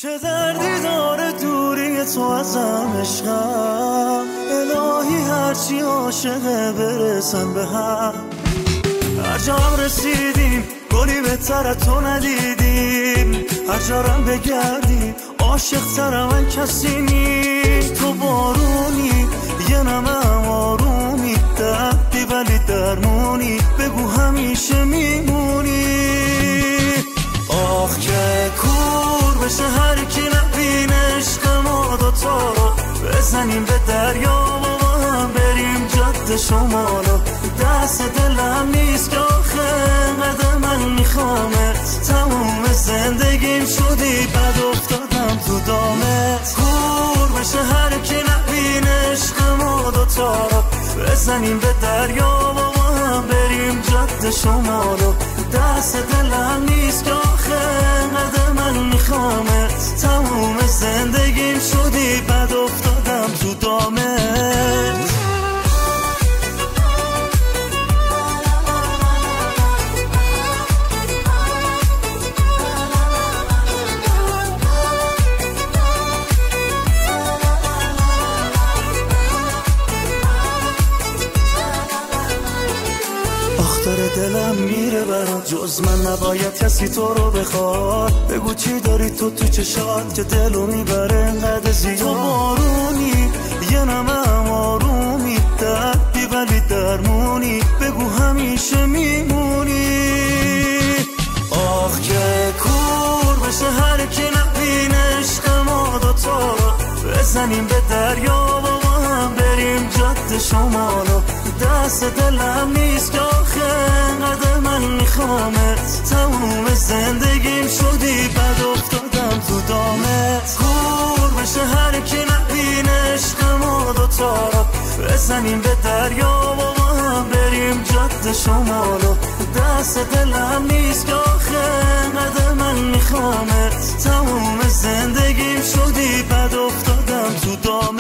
چه دردی داره دوری تو ازم عشقم، الهی هرچی عاشقه برسن به هم. هر جا رسیدیم گلی بهتر تو ندیدیم، هر جا رم بگردیم عاشق تر من کسی نیست. تو بارونی یه نمم آرومی، دردی ولی درمونی، بگو همیشه میمونی. آخ که کور بشه هر کی نبینه عشق ما دوتا رو، بزنیم به دریا و با هم بریم جاده شمالو. دست دلم نیست که آخه انقدر من میخوامت، تموم زندگیم شدی بد افتادم تو دامت. کور بشه هر کی نبینه عشق ما دوتا رو، بزنیم به دریا و با هم بریم جاده شمالو. دست دلم نیست که آخه انقدر من میخوامت، تموم زندگیم شدی بد افتادم تو دامت. دلم میره برات، جز من نباید کسی تو رو بخواد. بگو چی داری تو تو چشات که دلو میبره انقدر زیاد. تو بارونی یه نمم آرومی، دردی ولی درمونی، بگو همیشه میمونی. آخ که کور بشه هر کی نبینه عشق ما دوتا رو، بزنیم به دریا و با هم بریم جاده شمالو. دست دلم نیست که آخه انقدر من میخوامت، تموم زندگیم شدی بد افتادم تو دامت. کور بشه هر کی نبینه عشق ما دوتا رو، بزنیم به دریا و با هم بریم جاده شمالو. دست دلم نیست که آخه انقدر من میخوامت، تموم زندگیم شدی بد افتادم تو دامت.